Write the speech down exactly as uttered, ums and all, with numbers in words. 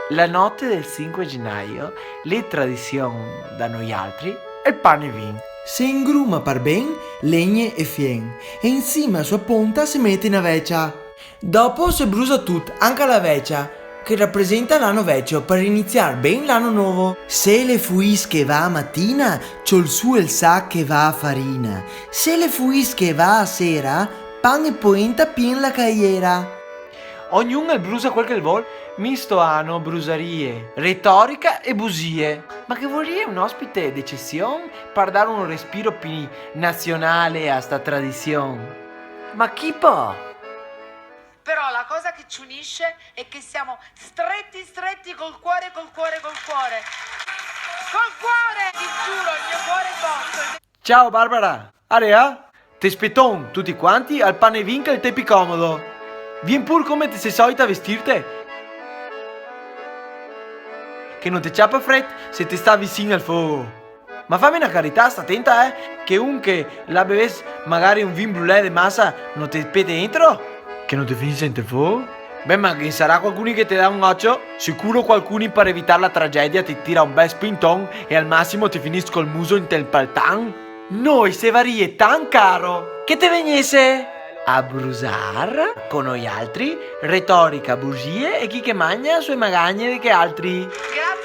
La note del sinque genaio, le tradision da noialtri, el pan e vin. Se ingruma par ben legne e fien, e in sima a sua ponta se mete na vecia. Dopo se brusa tut, anca la vecia, che rapresenta l'ano vecio, par iniziar ben l'ano novo. Se le fuis che va a matina, ciol su el sac che va a farina. Se le fuis che va a sera, pan e poenta pien la caiera. Ognun el brusa quel che el vol, mi sto ano brusarie, retorica e busie. Ma ghe vorìa un ospite d'ecesion par dar un respiro pi nazionale a sta tradision. Ma chi po? Però la cosa che ci unisce è che siamo stretti, stretti col cuore, col cuore, col cuore. Col cuore! Ti giuro, il mio cuore è vostro. Ciao Barbara! Area? Te speton tuti quanti al pan e vin che el te pi comodo. Vien pur come te se solita a vestirte. Che no te ciapa fret se te sta visin al fogo. Ma fame na carità, sta tenta, eh, che un che la beves magari un vin brulè de masa no te pete dentro? Che no te finise inte el fogo? Beh, ma ghe sarà qualcuni che te dà un ocio? Sicuro qualcuni, par evitar la tragedia, te tira un bel spinton e al masimo te finis col muso inte el paltan. Noi se varie tan caro che te vegnese a brusar co noialtri, retorica, busie e chi che magna sue magagne de che altri. Grazie.